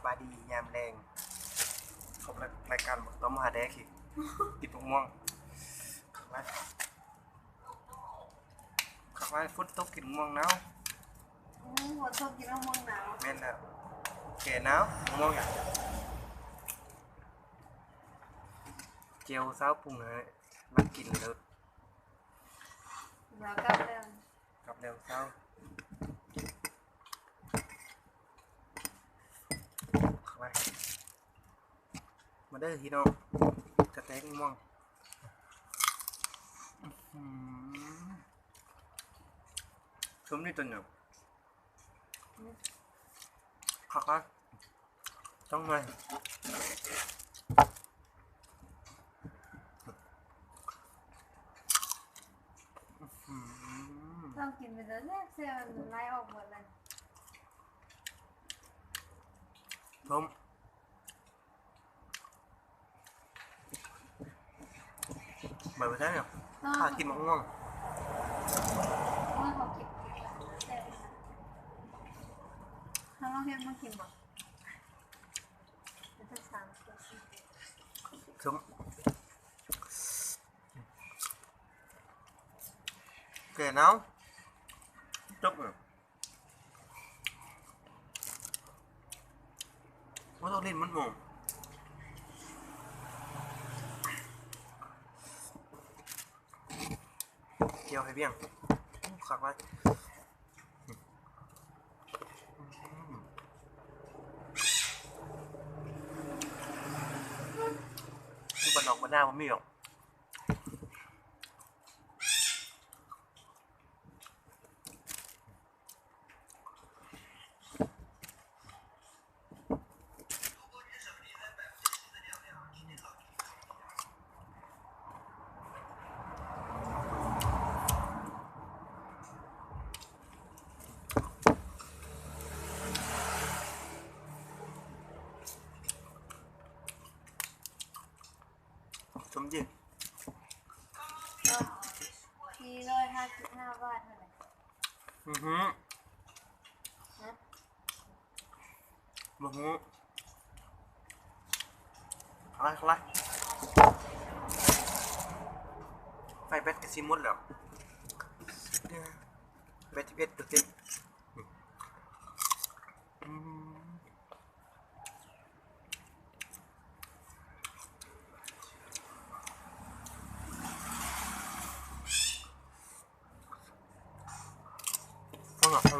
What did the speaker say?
ສະບາຍດີຍາມແລງ ພົບກັບລາຍການບັກຕ້ອມຫາແດກອີກ ກິນບັກມ່ວງ ຄັກຫຼາຍ ຄັກຫຼາຍ ຝົນຕົກກິນບັກມ່ວງໜາວ. ອືມ ຝົນຕົກກິນບັກມ່ວງໜາວ. ແມ່ນແລ້ວ ແກ້ໜາວ ບັກມ່ວງຫຍັງ ແຈ່ວຊາວປຸງໃຫ້ ມັກກິນເລີດ. ແລ້ວກັບແລ້ວ ກັບແລ້ວເຊົ້າ ເຂົ້າໄປ ມາເດີພີ່ນ້ອງ ກະແຕງມ່ວງ ອືມ ຊຸມນີ້ຕົວຫຍັງ ອືມ ຄັກຫຼາຍ. ຕ້ອງມາ ອືມ ຕ້ອງກິນເປັນຕາແຊບໆ ນ້ຳລາຍອອກເບິດເລີຍ ສົມ ໃບບໍ່ໃຊ້ເນາະ ຖ້າກິນໝາກມ່ວງ ໂອ້ຍ ເຂົາກິນແຊບ ເຮົາລອງເຮັດມາກິນບໍ່? ສົມ ແກ່ໜາວ ຈົກ ບໍ່ຕ້ອງຫຼິ້ນມັນໝໍ ຈຽວໃຫ້ບ້ຽງ ຄັກຫຼາຍ. ຢູ່ບ້ານນອກບ້ານນາບໍ່ມີດອກ. ສົມຈິງ ສີ່ຮ້ອຍຫ້າສິບຫ້າບາດເທົ່າໃດ? ອືຫື ຮະ? ບໍ່ຮູ້ ເອົາໄວ້ ເອົາໄວ້ ໄຟແບັດກະຊິໝົດແລ້ວ ແບັດສິບເອັດເປີເຊັນ ອືມ. ເອົາລະ ເອົາ